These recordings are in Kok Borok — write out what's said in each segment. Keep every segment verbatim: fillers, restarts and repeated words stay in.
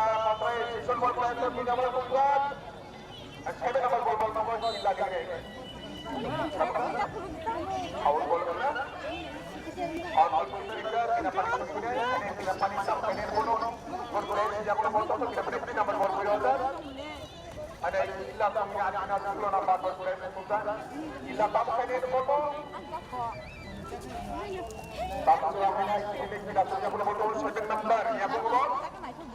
Kila Patrai Sison Borprai Sotni Namar Punjab. Seven number ball, ball number, Kila Dingre. Foul ball na. Foul ball, Kila Patrai Sotni, Kila Patrai Sotni, Kila Patrai Sotni, Kila Patrai Sotni, Kila Patrai Sotni, Ane ila kami ani na sepuluh number bol kurai mukuta. Ila tamu kani itu bol. Tamu tu apa ya? Ini kita punya punya bol seven number ya bol.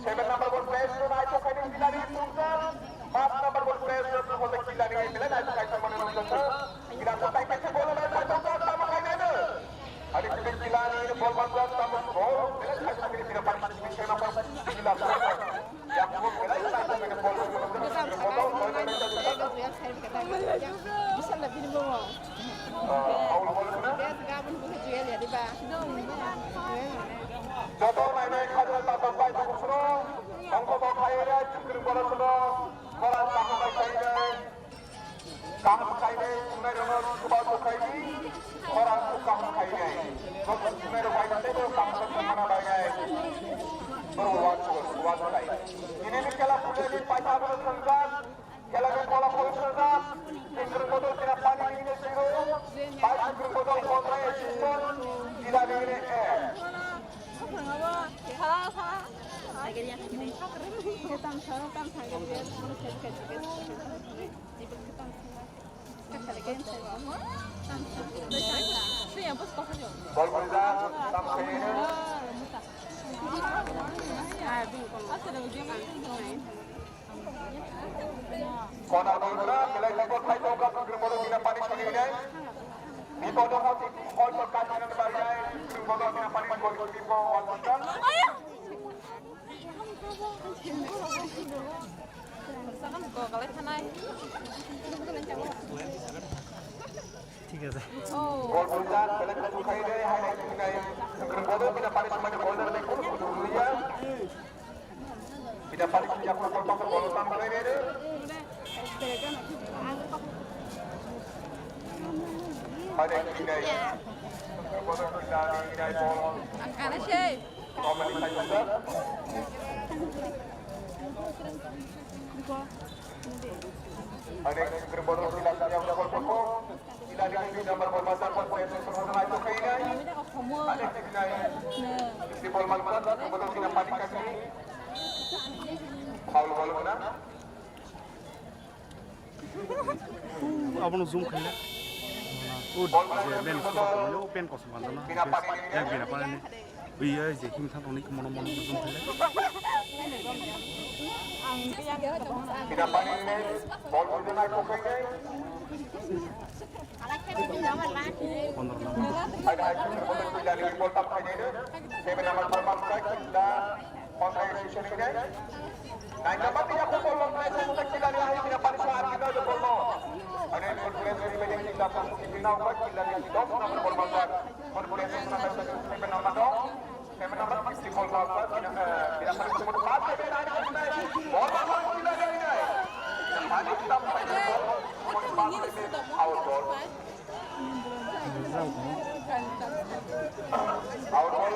Seven number bol press tu naik tu kani kita ni tunggal. Empat number bol press tu bol kita ni bila naik tu kani mana nunggal tu. Kita tu kani kita bol naik tu tunggal tamu kani itu. Ane kita kita ni bol bol tamu bol bila naik tu kani kita pakai kita pakai kita pakai. Joto nainai khajal tata bai tongphuru, tongkho bo khaire, chukri borok no, khorang kaham bai khaire. Kaham khainai, wngnai rokno chuba chukhai di, khorang kuk kaham khainai. Joto wngnai rok bai tei bo kaham khe mana bai nai. Boro watch watch nai. Ini ni kela pujani paisa bo sanjak, kela ni bola bola sanjak. Singkir bodol kena pani ni siro, bai singkir bodol kontra assistant, tidak di ini eh. Bol panja, tam khaye. Kona bol panja, belai tabo khai tong ka, kiri bol bina pani sini nai. Ni bol dong hoti, bol bol ka channel bai nai, kiri bol bina pani sini nai. ঠিক আছে। Bol panja, belai tabo khai nai, hai nai, kiri bol bina pani sini nai, bol dong nai, kiri bol bol ya. Pina pari siya ko ko ko ko tam ko re re. Pada kiri dai. Ko ko ko dari dai ko. Angkana sih. Ko mali sai ko. Pada kiri bodo sila siya ko ko ko. Ila di number bermasa ko ko ko ko ko. Pada kiri dai. Di bol man ko ko ko ko. Foul bol mana? Abono zoom khaile. O je ben ko, o pen kosom manjana. Ek bina pani ni. Iya, je kim thang tongni mono mono mono thang. Tidak panik, bol bol nai kokeng nai. Pondro number. Ada ada bol bol dari bol tap kai nai. Seven number bol bol kai kita kontra sisi nai. Nine number tidak bol bol kai kita dari akhir tidak panik soal kita bol bol. Ada bol bol dari kita kita kita kita kita kita kita kita kita kita kita kita kita kita kita kita kita kita kita Out ball. Out ball. Ball. Ball.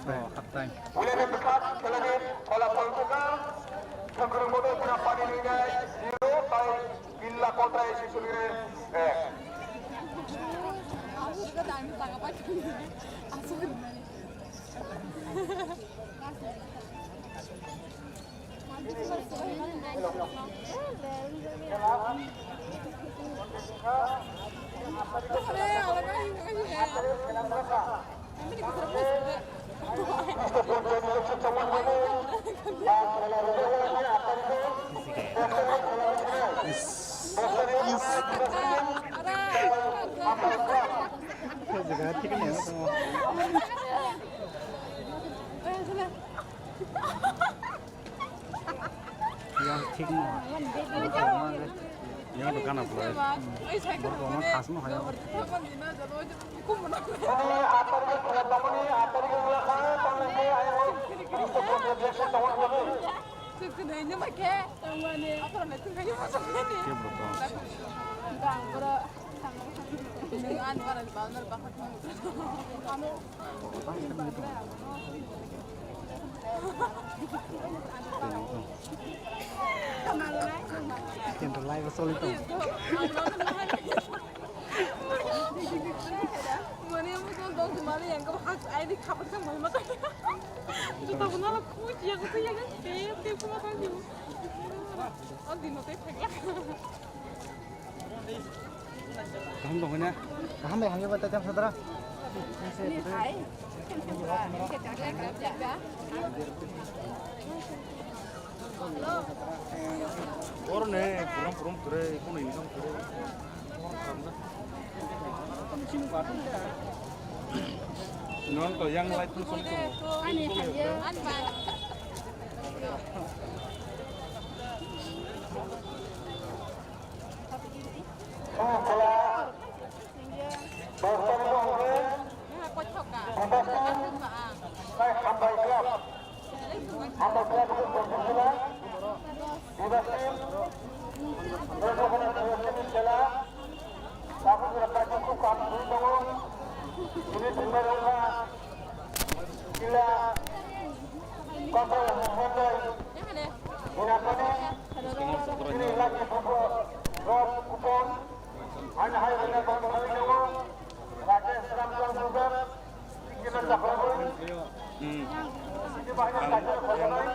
Oh, half time. William Embuka, William, Ola Polbuka, Sangkurung Bodo, Tina Pani Nina, zero, by Killa Kota, Sisuri, eh. Yang thik no. Yang tu kana pula. Borok ma khas no haya. Ke bro. Kento live choli tong. Mane mo to dong mane yang ko hak ai di khabar kang mai mata. Juta bunala kuchi yang ko yang ke ke kuma tang di. Oh di no te phagla. Kaham tong khe na? Kaham bai hamya ba ta jam sadra. Oro ne puram puram kore, kono income kore. Non to yang light pun som to. Ani hamya. Kila Kota Mumbai, Hinapani, Sri Lucky Football Club Kupon, Haina Hai Rena Bangkari Nogo, Rakesh Ramchand Dugar, Sikina Chakraborty, Hmm. Sikina Bahina Ang Chakraborty.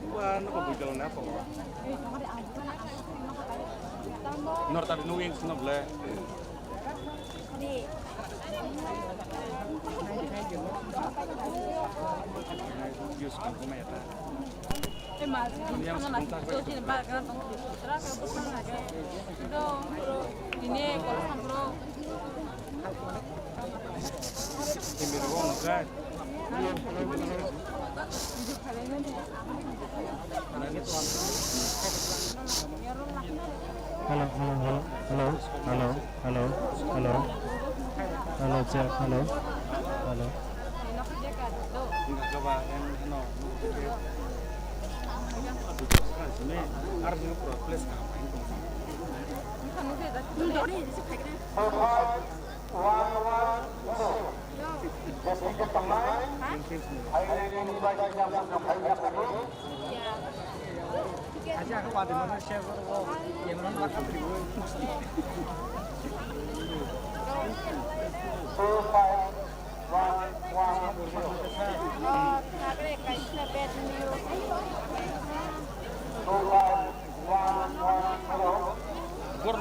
Wah, nako bujal na apa? Nor tadi nungin sini boleh. Hello, hello, hello, hello, hello, hello, hello, hello, check, hello, hello. Two five one. Borno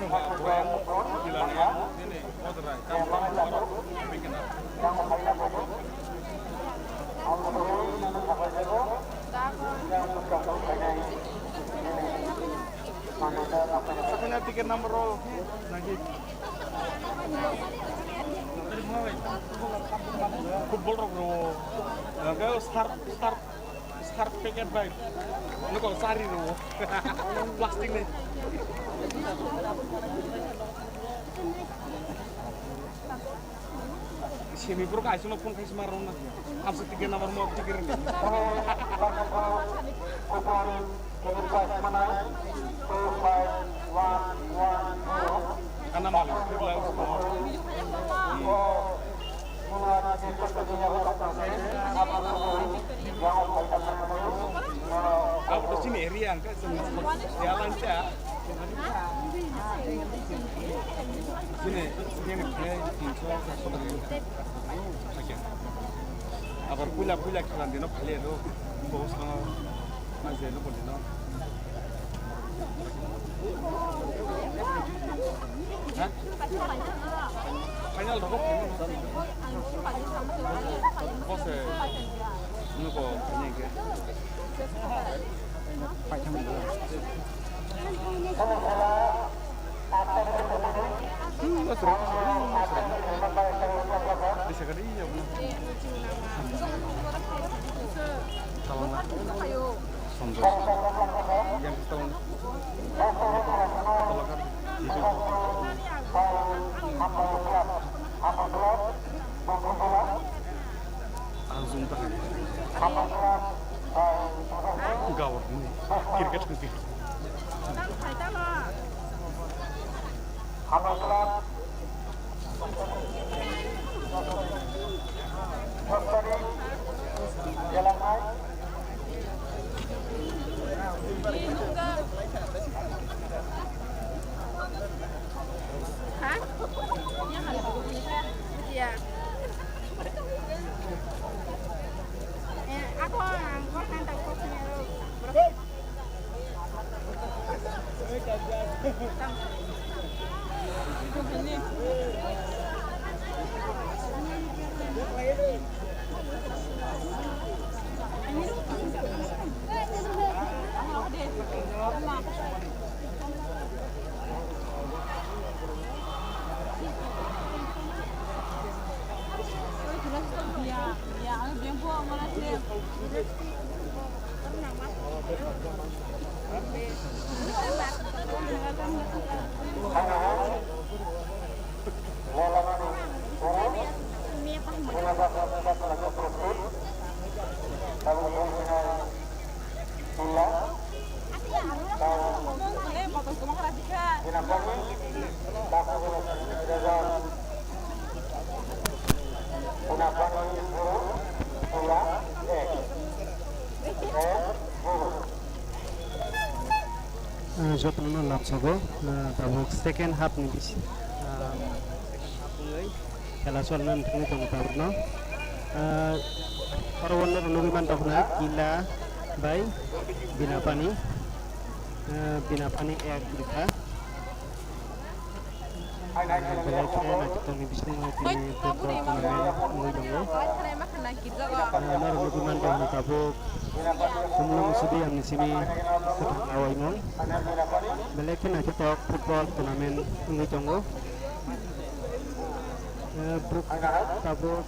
ba Boyang Jilani, nini Bodrai, Kampang, Borok, Bikina. Sakanya tiket number roll, lagi. Football rok ro. Lagi sar, sar. Sar packet bai. Nuko sari ro. Plastic ni. Semi pro kai suma phone kai suma rona. Am se ticket number mo ticket ni. Kana malu. Aku di sini area angka sini. Jalan cak. Sini, sini play tinsho, satsho. Abar puila puila khilan dino phali ado. Bos no. Final rok. Bose. Nuko, nike. Ang sung ta hai. Gawar ni. Cricket ni. Ha? Iya. Eh, ako ang kau hantar kau punya. Ah, jotono lamsogo, ah, tabuk second half ni bisi, ah, second half wngwi khela cholna thangwi tongo tabukno. Ah, oro o norok nugwi man tongkha Kila bai Binapani, ah, Binapani ek bwrwi kha. Belai khe naitokni bisingo tini football tournament wngwi tongo. Norok nugwi man tongkha tabuk Khumlung Sudi Amni simi kwthang awaimung. Belai khe naithothok football tournament wngwi tongo. Tabuk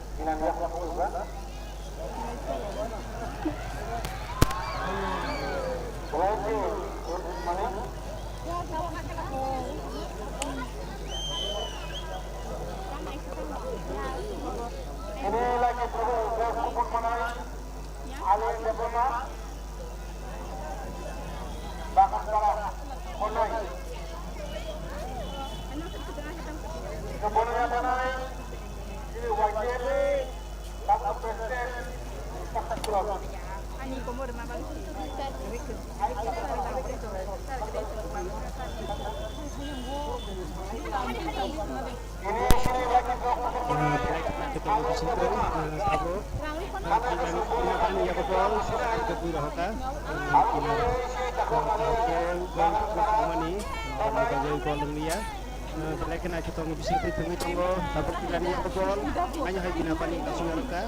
Belai khe naithothokni bisingtwi thwngwi tongo, tabuk kilani yago bol. Haino hai bina pani kasing nokha.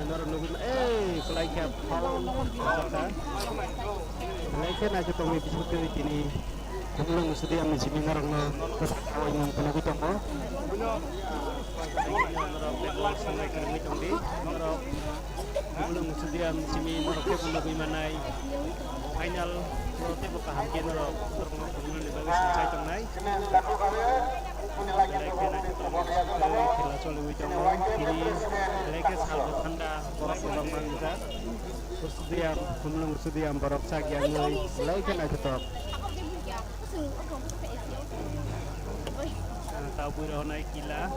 Norok nugwi ma-, ei, kwlai khe foul rijak kha. Belai khe naithothokni bisingtwi tini Khumulwng Stadium ni simi norokno kwchak khaui mung phunugwi tongo. Norok bebak songnai kwrwngwi tongdi. Norok Khumulwng Stadium ni simi norok khe phunugwi manai. Final o teibo kaham khe norok norokno phunuknani bagwi songchai tongnai. Belai khe naithothok khela choliwi tongo. Tini belai khe salbo thanda, borok kwbangma wngjak. Stadium, Khumulwng Stadium borok chak yangwi belai khe naithothok. Tau bwrwi honai kila.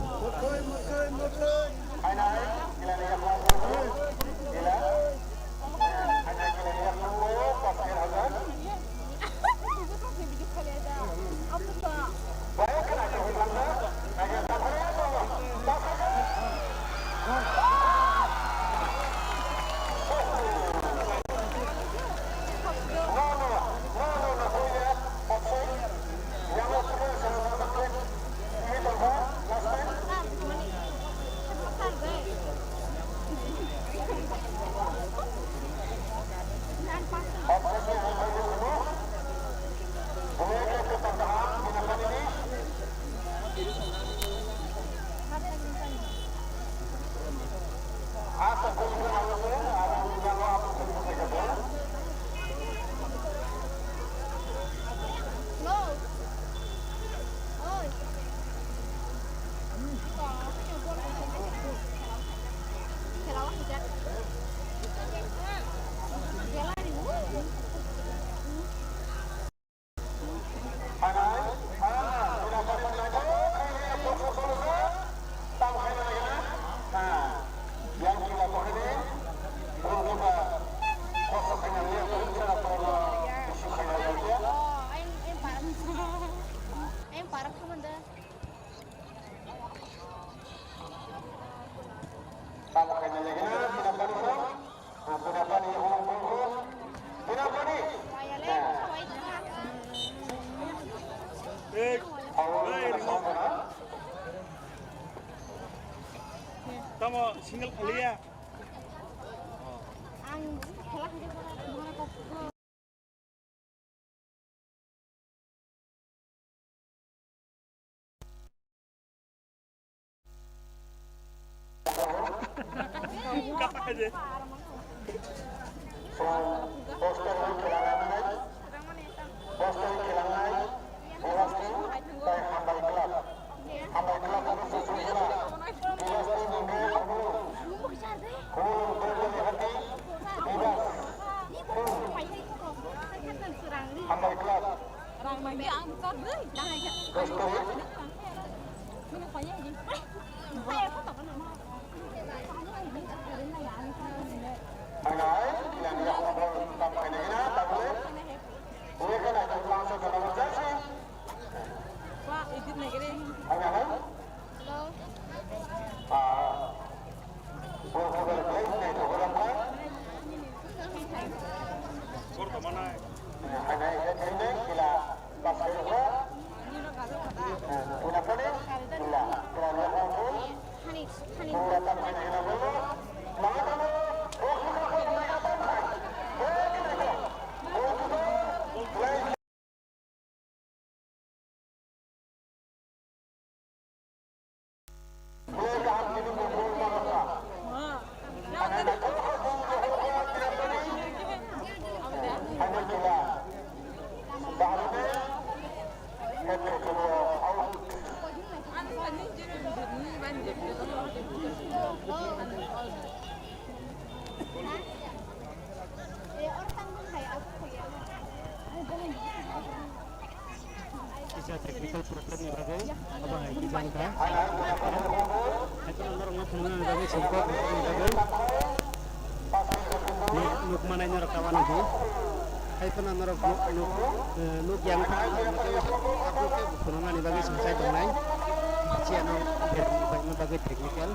Tamo khaina lagina, bina pani phano. Ah, bina pani, oh, oh, oh. Bina pani. Tamo single khaliya. Poster wngkhe langnai, Bebasti tei Hambai Club. Hambai Club ni sisuk jora. Bebasti ni mung Khumulwng, Khumulwng Dongmani Hati, Bebas, Hambai Club. Bebasti. Ang ai, yang dia kumpul tak pakai lagi na, tak boleh. Boleh kan ada langsung ke nomor jersey. Wah, edit lagi deh. Ang ai. Hello. Ah. Bol khobor belai hinai tongkha. Bor tongmani. Hinai, hinai, hinai, kila, basket ko. Puna puni, kila, kila, kila, kila. Kila, tak, kila, kila, kila. Lama, lama, oh, kila, kila, kila, kila. Kisa technical problem ni bagwi abo hai kisa wngkha. Haikhe norokno phunuknani bagwi songkok ni bagwi. Nuk manai norok ta uanidi. Hai phano norok nuk, nuk, eh, nuk yang phano norok motei abo khe phunuknani bagwi swngchai tongnai. Chiano bereng baima bagwi technical.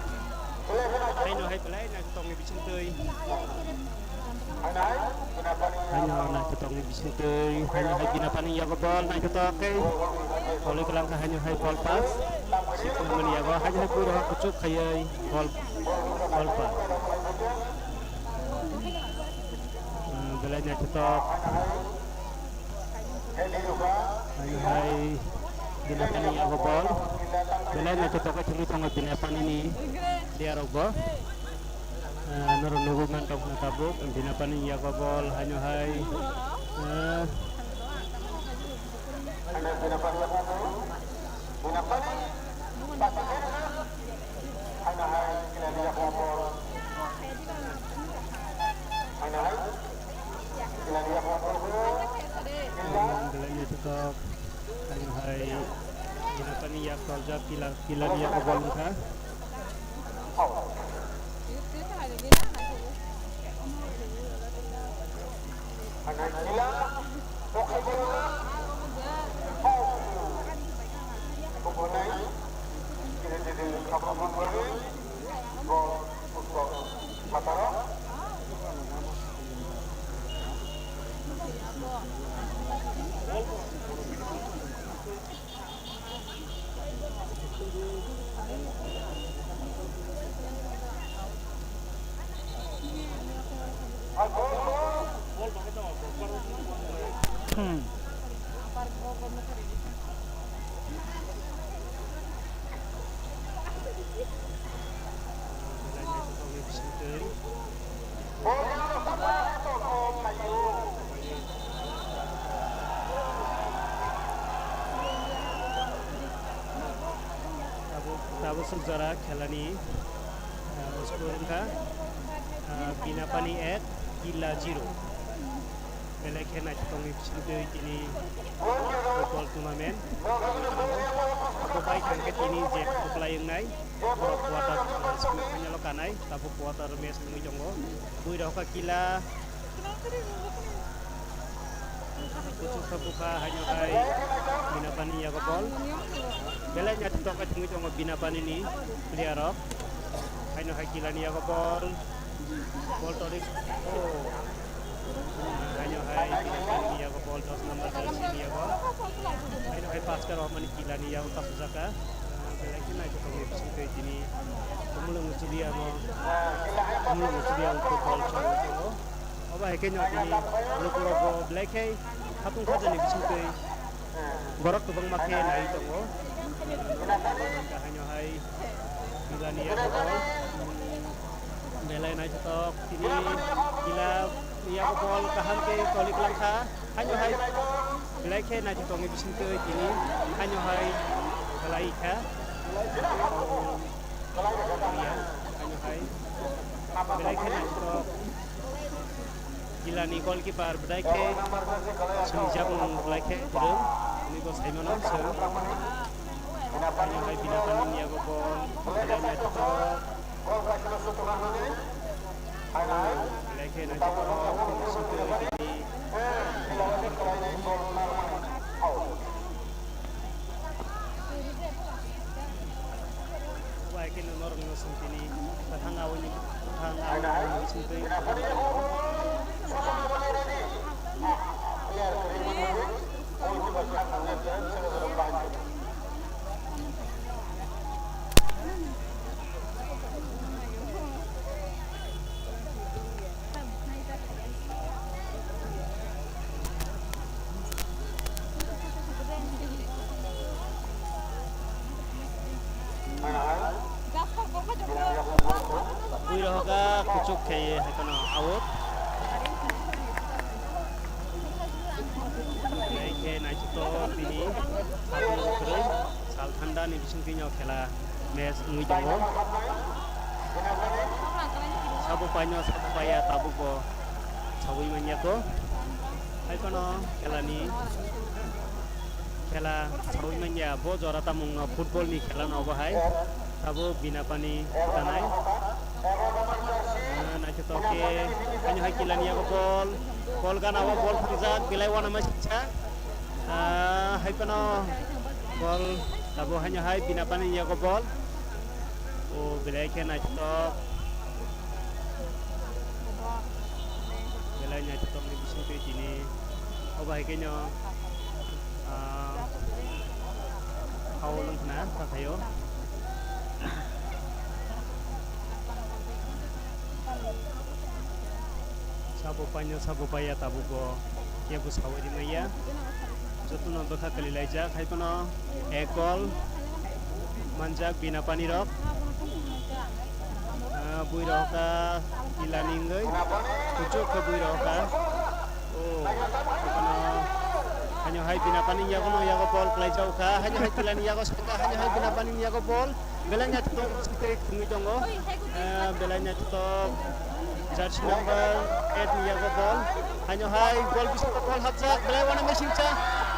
Haino hai belai naithothokni bisingtwi. Haino naithothokni bisingtwi. Haino hai Binapani yago bol naithothok khe. Kolwi kwlangkha haino hai bol pass. Sikmani yago haino hai buiro kuchuk khaiwi bol, bol pass. Ah, belai naithothok. Hai, hai, Binapani yago bol. Belai naithothok khe thwngwi tongo Binapani ni player rok bo. Ah, norok nugwi mankha phano tabuk Binapani yago bol, haino hai. Ah. Belai naithothok. Haino hai Binapani yak torjak, kila, kilani yago bol wngkha. Hmm. Tabuk, tabuk suk jora khelani, ah, score wngkha, ah, Binapani ek, Killa zero. Belai khe naithothokni bisingtwi tini football tournament. Abo bai thangkhe tini je kwplai wngnai, borok quarter, ah, semi final o kanai, tabuk quarter match wngwi tongo. Buirok kha Killa. Kuchuk kha bukha haino hai Binapani yago bol. Belai naithothok khe thwngwi tongo Binapani ni player rok. Haino hai Killa ni yago bol. Bol torik. Oh. Haino hai Binapani ni yago bol, dos number jersey ni yago. Haino hai pass khe rw mani Killa ni yago kasujak kha. Belai khe naithothok ni bisingtwi tini Tumulwng Studio no, Tumulwng Studio football chwng tongo. Obo hai khe no tini lukurok bo belai khe khatung khajani bisingtwi borok kwbangma khe nai tongo. Haino hai Killa ni yago bol. Belai naithothok tini Killa ni yago bol kaham khe toli kwlangkha. Haino hai belai khe naithothokni bisingtwi tini haino hai kwlai kha. Haino hai belai khe naithothok. Killa ni goalkeeper belai khe swngjak mung belai khe kwrwng, hwnwi bo sai mano chwng. Haino hai Binapani ni yago bol belai naithothok. Belai khe naithothok, sotro tini. Bai khe norok no song tini, kwthang awini, kwthang awini song twi. Bui rohoka kuchuk khe hai kono out. Hai khe naithothok bini sal thanda ni bising twi no khela match wngwi tongo. Sabo paino, sabo paiya, tabukbo sawi manya ko. Hai kono khelani, khela sawi manya, bo jora tamungno football ni khela no obo hai. Sabo Binapani tanai. Ah, Toke, haino hai kilani yago bol. Bol gana o bol phangjak, belai uanama singcha. Ah, hai phano bol, abo haino hai Binapani yago bol. O belai khe naithotok. Belai naithotok ni bising twi tini. Obo hai khe no, ah, foul wngkha na, kha khaio. Sabo paino, sabo paiya, tabukbo kebo sawi rimaiya. Jotono bwkha kwlwi laijak, hai phano ek goal manjak Binapani rok. Ah, bui rok kha kilani wngwi, kuchuk khe bui rok kha. Oh, ekhano haino hai Binapani yago no yago bol kwlaijak kha, haino hai kilani yago sakha, haino hai Binapani yago bol. Belai naithotok tei thwngwi tongo. Eh, belai naithotok. Jersey number eight ni yago bol. Haino hai goal bisingo bol hapjak. Belai uanama singcha.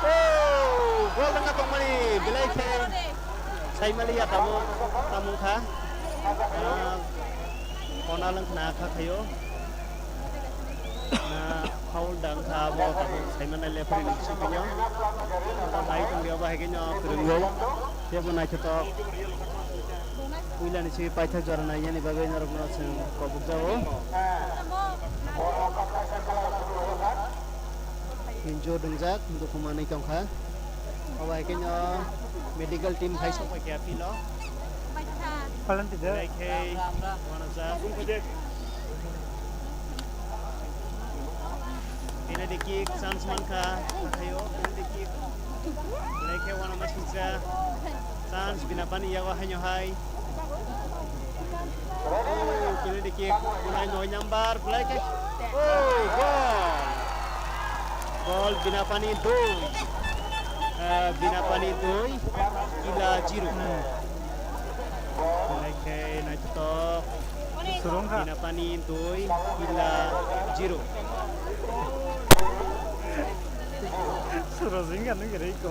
Oh, goal rwna tongmani. Belai khe saimaliya tamo, tamo wngkha. Ah, kona lwng khna kha khaio. Na foul da wngkha abo tabuk saimannai referee ni bisingtwi no. Oro nai tongdi obo hai khe no kwrwngwi. Teibo naithotok. Puilani simi paithak jora nainani bagwi norokno chwng kobokjago. Injured wngjak, dukhu manwi tongkha. Obo hai khe no medical team hai sok paikha field o. Belai khe uanajak. Penalty kick chance mankha, hakhaio penalty kick. Belai khe uanama singcha. Chance Binapani yago haino hai. Oh, penalty kick, unai noi number, belai khe. Oh, goal. Goal Binapani dui. Eh, Binapani dui, Kila zero. Belai khe naithotok. Binapani dui, Kila zero. Suro jingga nung gere iko.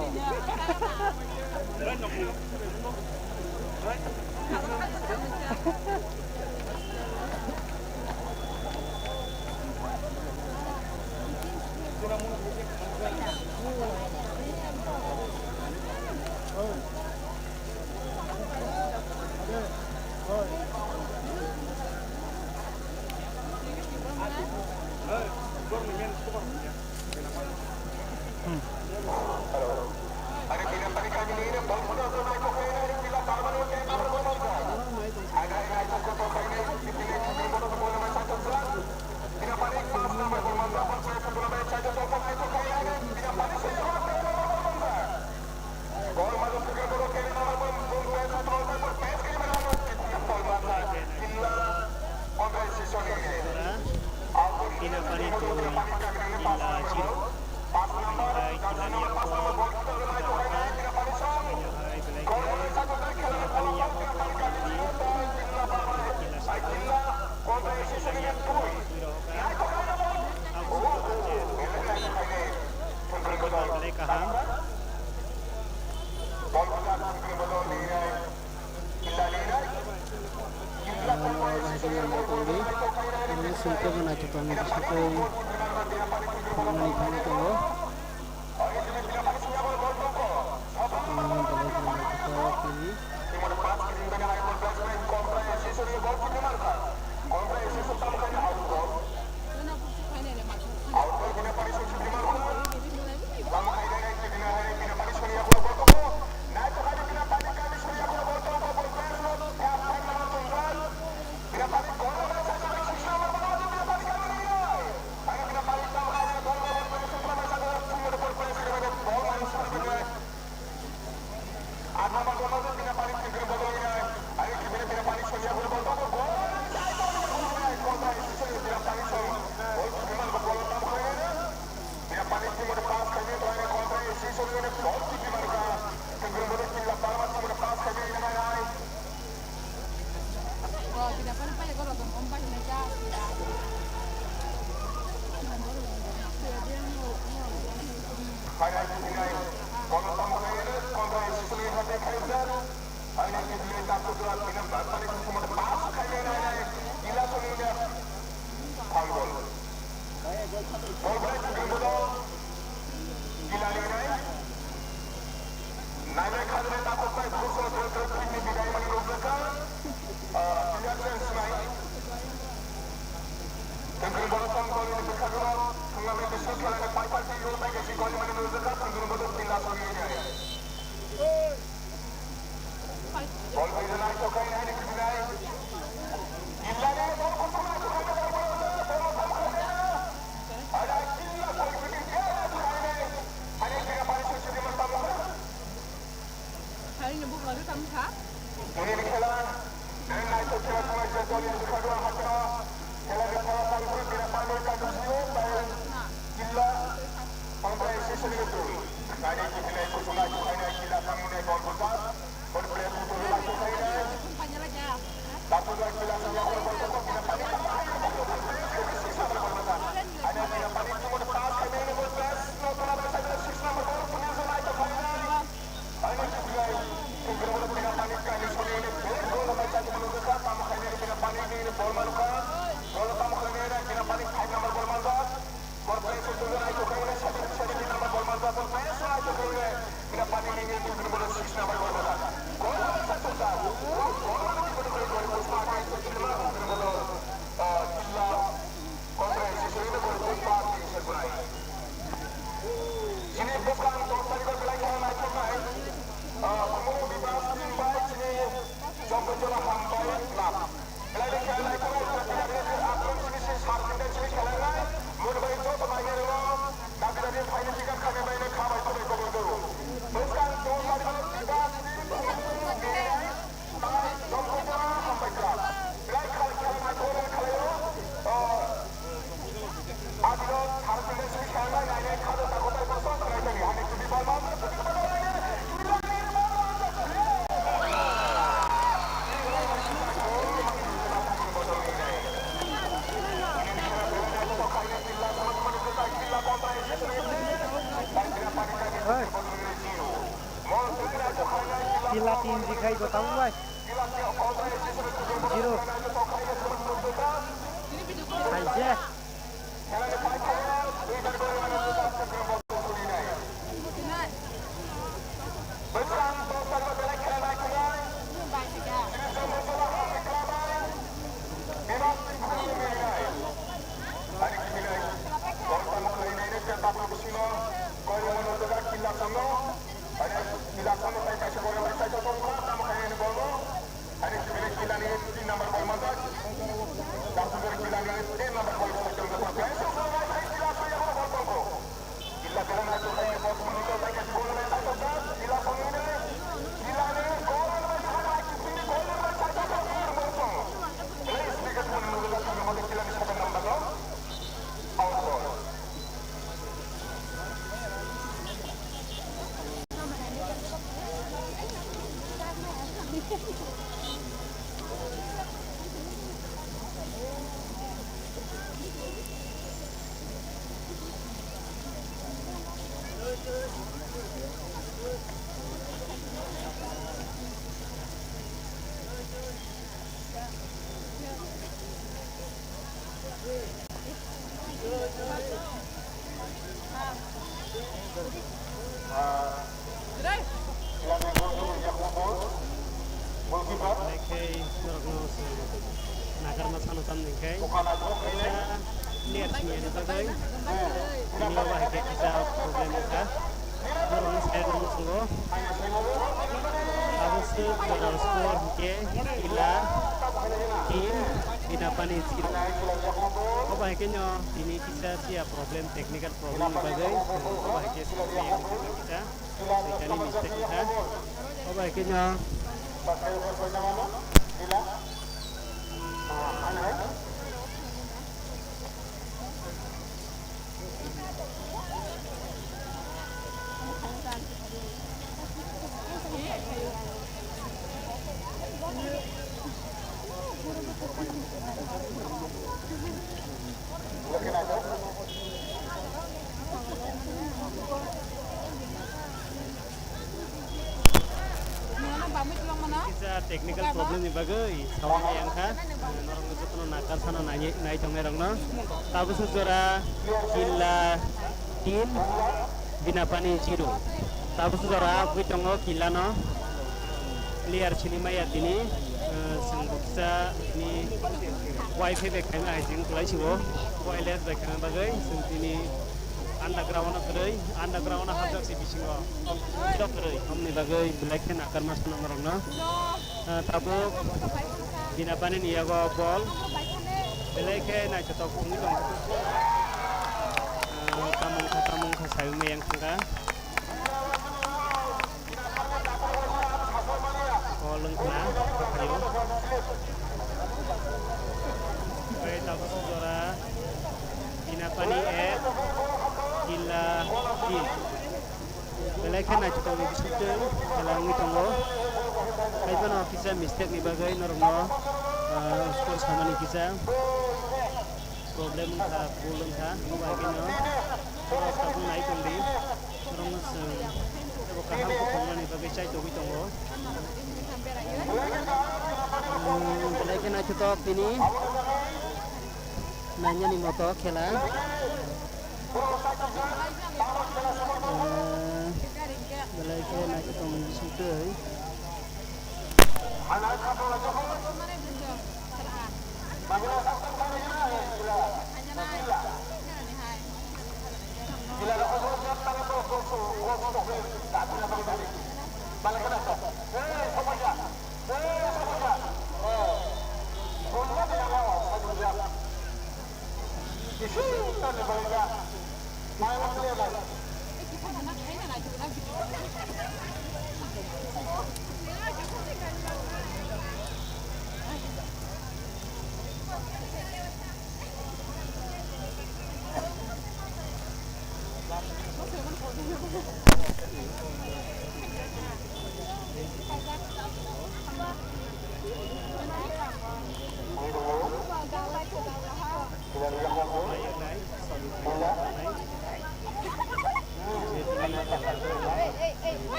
Binapani dui, Kila zero. Hai Kila ni yago bol, Kila rok kha. Hai belai khe Binapani yago bol, Kila ni. Kila saka. Binapani yago bol, twi rok kha. Belai kaham. Sumkhe bo naithotok ni bisingtwi thangmani thangwi tongo. Belai khe naithotok tini. Bol bai Tungkring Bodol, Kila ni nai. Nai bai khajani takhuk bai Bhushan Tripura team ni bidai mani nukjakha. Ah, player change nai. Tungkring Bodol tong gol ni bwkhak rok thwngna bai bisu khela ni paithak twi rw bai kaisa gol mani nukjakha. Tungkring Bodol Kila song ni nai. Bol bai nai to khai nai ni khwinai. Kila ni bol kusum nai to khai nai bol bol bol bol bol khai nai. Ada Kila bol kusum nai to khai nai. Ada Kila bol kusum nai to khai nai. Hai ni buk lagi tam kha. Ini ni khela. Nai nai to khela khela je dol ni khela dua hatra. Khela ni khela bol kusum nai to khai nai. Kila. Pangkai sisili tu. Nai ni khela kusum nai to khai nai Kila tang ni bol kusum. Bol player song tuju nai to khaina, seven, seven number bol manjak, bol player song nai to khaina, bina pani nini tu bini bol six number bol manjak. Bol manjak satu jam. Bol manjak satu jam. Bol manjak satu jam. Bol manjak satu jam. Ah, Kila kontra sisili bol manjak satu jam. Chini bwskang dos tarikh o belai khe naikhoknai. Ah, Kumuru Bibas team bai chini Jompoijola Hambai club. Belai khe naikhoknai, Dabi Dabi ni aphuru chini si sar tinta chini khelanai. Moni bai joto bai ni rw. Dabi Dabi phaini ticket khani bai ni kha bai khwlai kobor doro. Bwskang dos tarikh o Bibas team Kumuru Bibas. Bai Jompoijola Hambai club. Belai khe khelanai, khelanai khlai o. Ah, Kila team dikhai go tabuk bai. Zero. Hai je. Ani sibini Kila ni tin number bol manjak. Daktari Kila ni ten number bol manjak. Kila saya bol tongkho. Kila Kila na to khai bol manjak. Kila song ni. Kila ni gol ni bai thang ai, sibini gol ni bai thang ai, bol tong. Kila sibini ka thang ni bol tong. Kila ni seven number lo. Out ball. Naikhe norokno nakarma sano tamni khe player sini ani bagwi tini o bahai khe kisa problem wngkha. Borokni side o muchungo abo se total score hinkhe Kila team Binapani zero. Obo hai khe no tini kisa siya problem, technical problem ni bagwi obo hai khe sokmaya wngkha kisa soitani mistake wngkha. Obo hai khe no Kisa technical problem ni bagwi sawi yang kha, norokno joto Nakar sana nai, nai tongnai rokno. Tabuk suk jora Killa tin, Binapani zero. Tabuk suk jora abui tongo Killa no. Player sini maya tini, eh, chwng buksa ni wifi bai khaima hai chwng kwlai sibo. Wireless bai khaima bagwi chwng tini underground no kwrwi, underground no hapjak si bisingo. Kwrwi, omni bagwi belai khe nakar ma sana rokno. Ah, tabuk Binapani ni yago bol. Belai khe naithotok wngwi tongo. Ah, tamung kha, tamung kha, sayung meyang thangkha. Bol wngkha, phaio. Tei tabuk jora Binapani ek, Killa tin. Belai khe naithotok ni bisingtwi khela wngwi tongo. Haiphano kisa mistake ni bagwi norokno, ah, score samani kisa problem wngkha, goal wngkha. Obo hai kheno norok tabuk nai tongdi. Norokno chwng teibo kaham khe tongmani bagwi chai tongwi tongo. Hmm, belai khe naithotok tini nainani moto khela. Belai khe naithotok ni bisingtwi.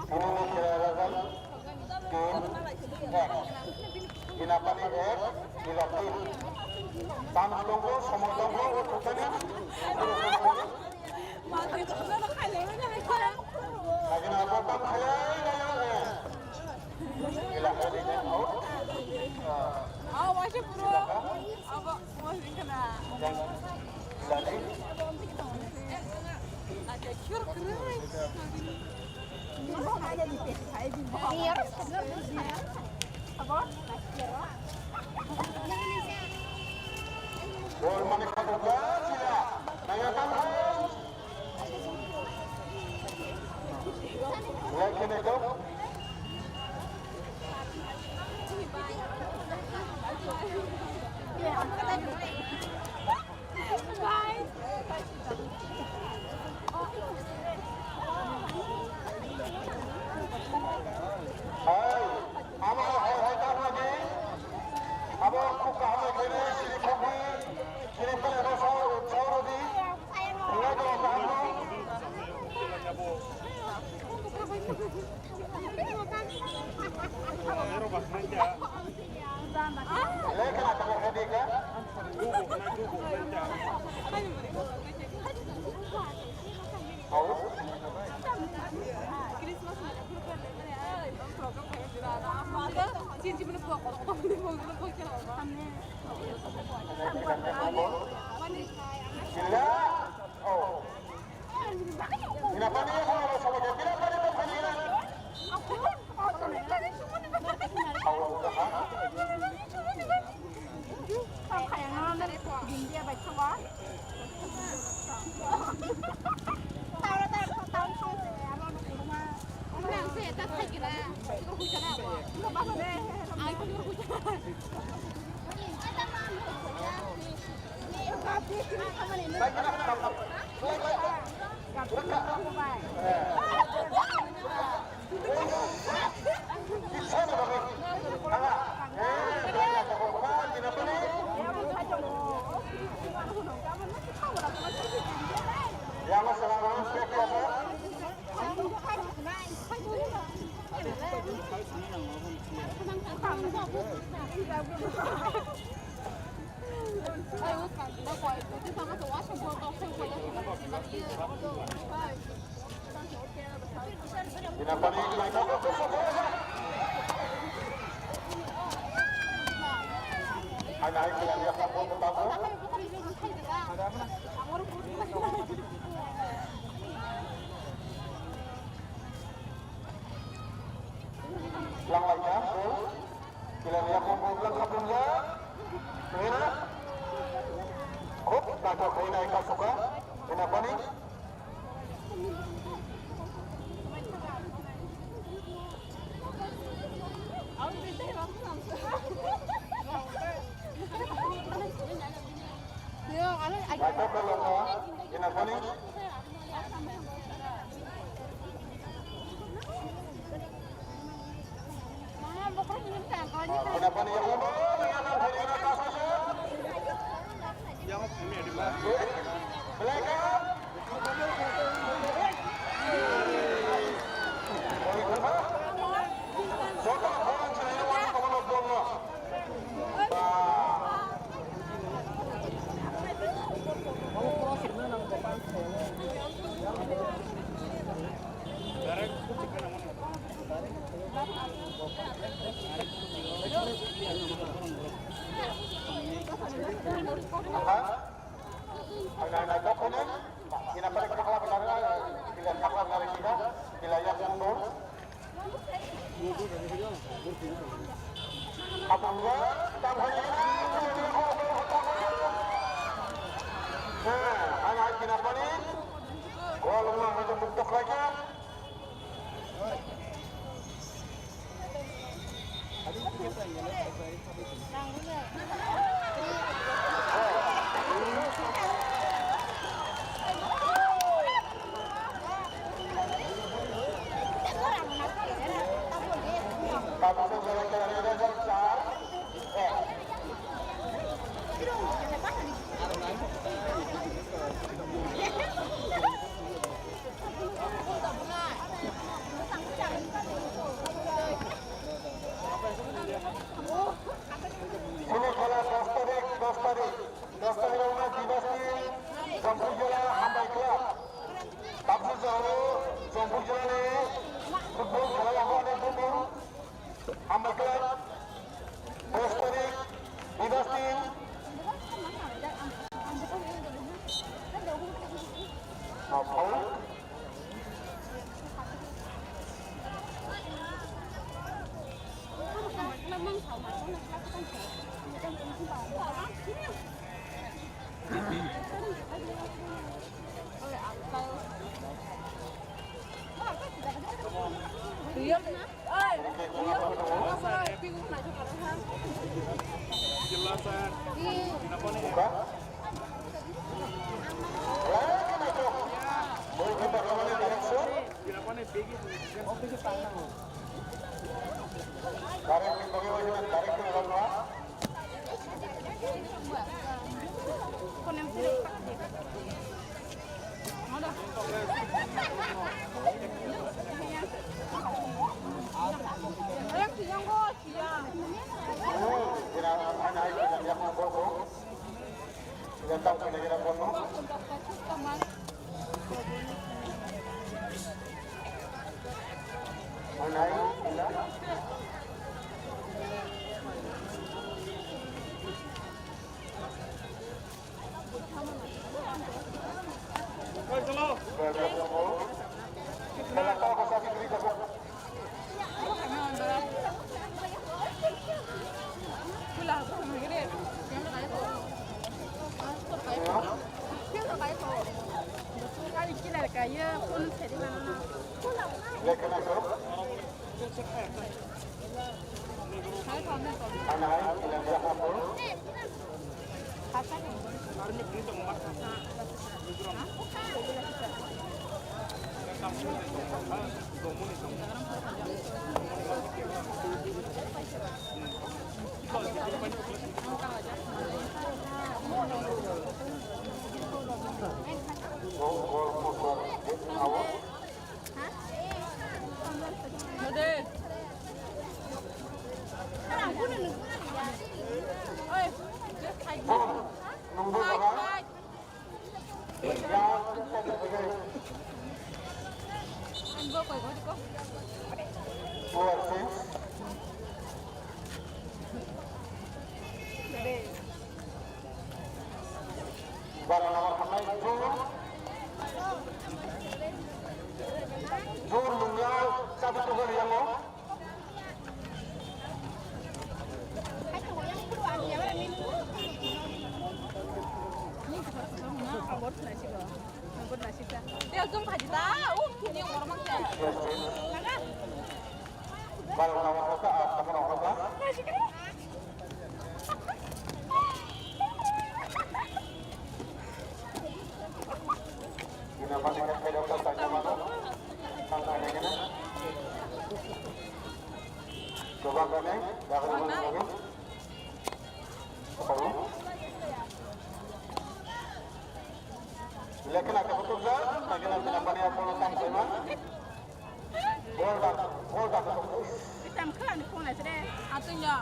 Tini ni khela rajak tin ek. Binapani ek, Killa tin. Tam tongo, somoi tongo, o thukani. Lagina bottom khalai layo, eh. Killa khalai layo, out. Ah. Ah, waise puro. Abo, waise kana. Yang, Killa ni. Ada cure kena. Bol mani kha dukha, sila. Naya tam hai. Like kene to. Hai, amo hai hai ta lagi. Abo khub kaham khe siri khogwi, siri pele no sa utsaho rodi. Khulai do kaham no. Lekha na tamo khe dikha. Langlaikha, bol. Kilani yakung bol lang khapung ya. Nina. Hop, naithok khaina eka suka. Nina pani. Aha. Hai, hai, hai, kok kuning. Ina pare khakla benar, bila khakla benar sida, bila ya mundur. Apa enggak? Tambah ini. Nah, hai, hai, ina pare. Gol rumah macam bentuk lagi. Sini kala dos tarik, dos tarik, dos tarik wngkha Divas ni Jampui jela Hambai Club. Tabuk jao Jampui jela ni football khela o onek bumbung Hambai Club. Dos tarik, Divas ni. Hambai. Jor lungya chabu tubu yango. Barang nama kota, ah, teman orang kota. Ina mani kan kaya kota, teman orang. Sampai dengan ini. Coba kene, dah kene lagi. Apa lu? Lekin aku betul dah, lagi nanti apa nih, apa lu tang sama? Gol dah, gol dah, betul. Itam khan kona sre. Atun ya.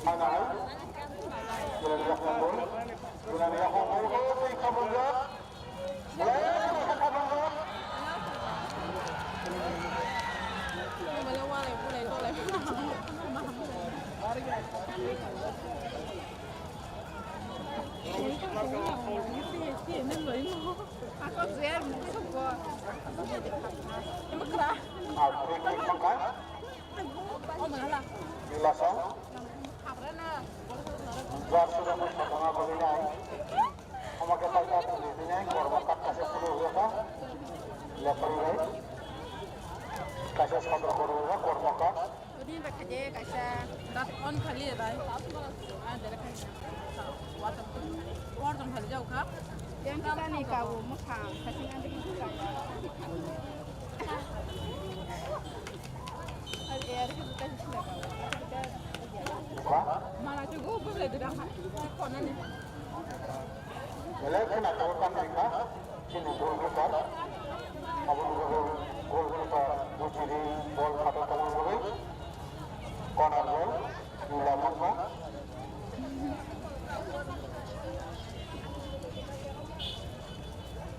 Mana hai? Bila dia kabul. Bila dia kabul, oh, kabul ya. Lasong. Jar sudah berkembang apa ini? Omo khe paita tini tini kormo kat kaisa phuru rwkha. Lepri bai. Kaisa sodro kormo kormo kat. Odin ba khaje kaisa. Dat on khali bai. Ah, dere khali. Water. Water khali jau kha. Yang kita ni kau mukhang kasing andi kita. Al air kita kita. Mana tu go bule dudang ha. Kona ni. Belai kheno tabuk tangkha, chini goalkeeper. Aboni bagwi goalkeeper Bujiri bol phato tongmani bagwi corner ball, Nila Mukma.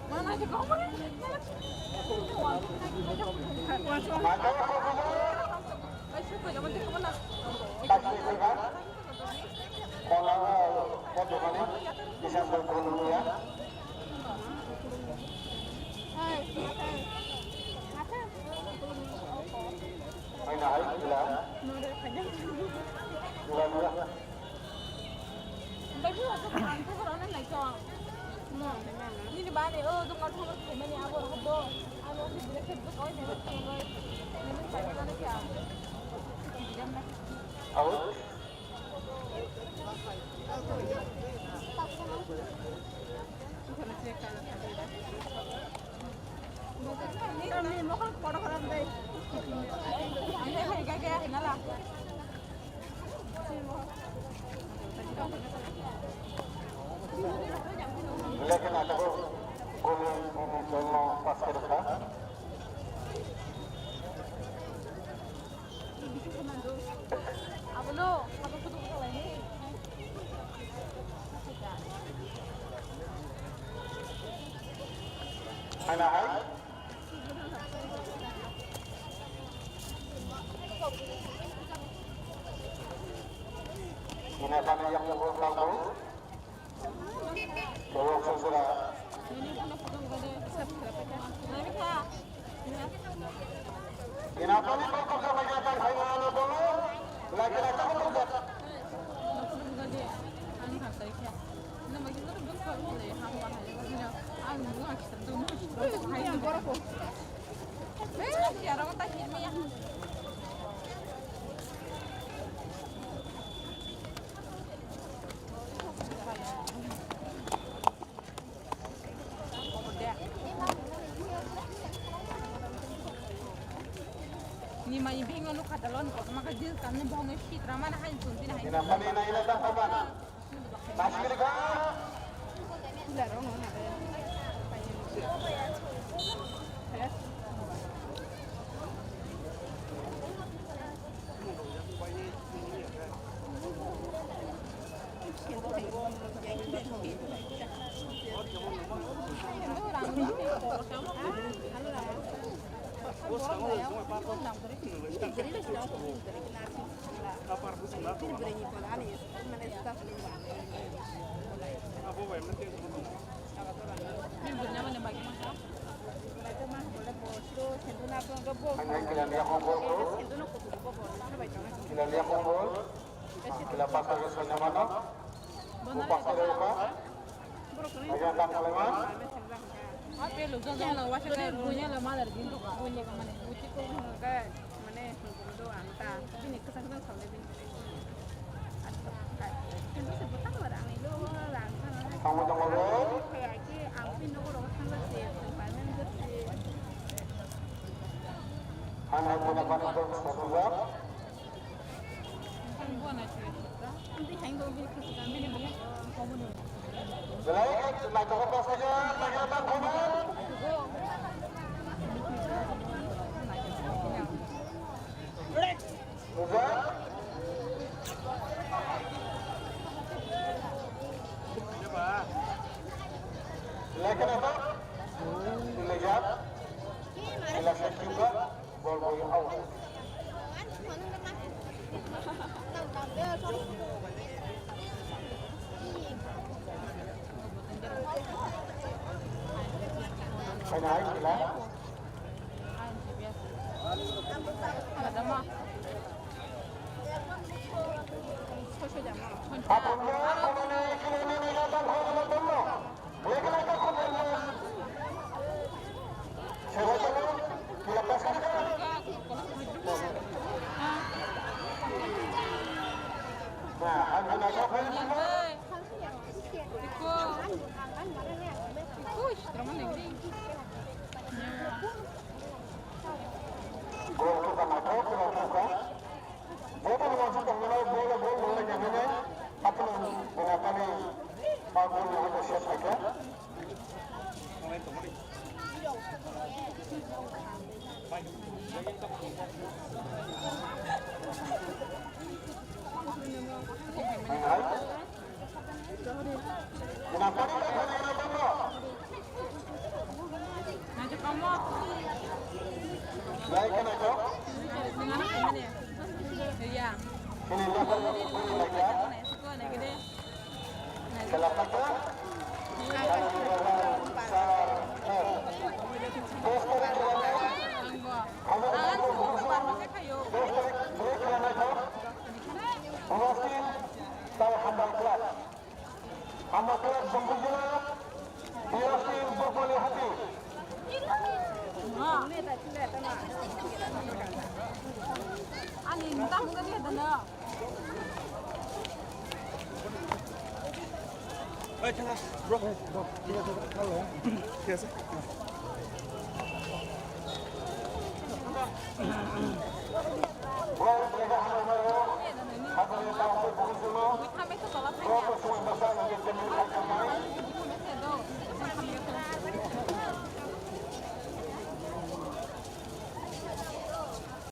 Mantap, Bujiri. Kasih, Bujiri. Kola, eh, kola mana? Bisa bergulung ya. Hai, hai. Hai, nah, hai, gila. Gila, gila. Nini bani, oh, tu nggak tahu mana abo, abo. Abo tu boleh kerja kau ini, boleh. Ini saya mana kya? Out. Lekin aku gol yang ini cuma pas ke depan. Abono, abono kudu kudu laini. Hana hai. Ina kami yang mau tahu. Ni mai bing no kata lon ko ma ka jil kan ni bong shi drama na hai sun tin hai. Ina pani na ina ta pama. Nasi ka. Bini bwrwini pore ani mane juda swnamani. Bini bwrwini mane bagi masa. Senduna to bo. Senduna kutu bo bo. Kila pasal ke sanya mana? Bo pasal ke apa? Aja tang kaleman. Ape lo jong jong lo wasa ka bunya lo malar bin to ka. Bunya ka mane buti ko ga mane do anta bini kasa kasa sole bin. Acha. Kintu se butang wara ang ilo rang sana. Kamu tong lo. Kayak ki ang pin no ko rong sana se panen je. Hana puna pani ko sabun. Belai, naithogo bwsajak, naithogo bwsajak. Bujak. Belai kheno to. Belai jak. Belai sakhuka. Bol bol out. Hai, hai, hai. Apa yang kau nak kini ni ni datang kau nak tolong? Gol to ka naithok, gol to ka. Bo bo wansuk tongnai, bo bo bo bo le nyanai. Apno bina pani ba bo ni hako siya sakya. Hai. Bina pani ba pani na bondo. Nai kheno to. Ini level ini lagi ya. Khela patta. Dos tarik khela. Dos tarik khela na to. Dos tarik, Tau Hambal Club. Hamba Club Bongkujila, B R C Bokoli Hati. Ani mata mungkin ya dana. Hey, thank you, bro. Bro, ঠিক আছে। Bro, ঠিক আছে, আমরা, আমরা, আমরা, আমরা,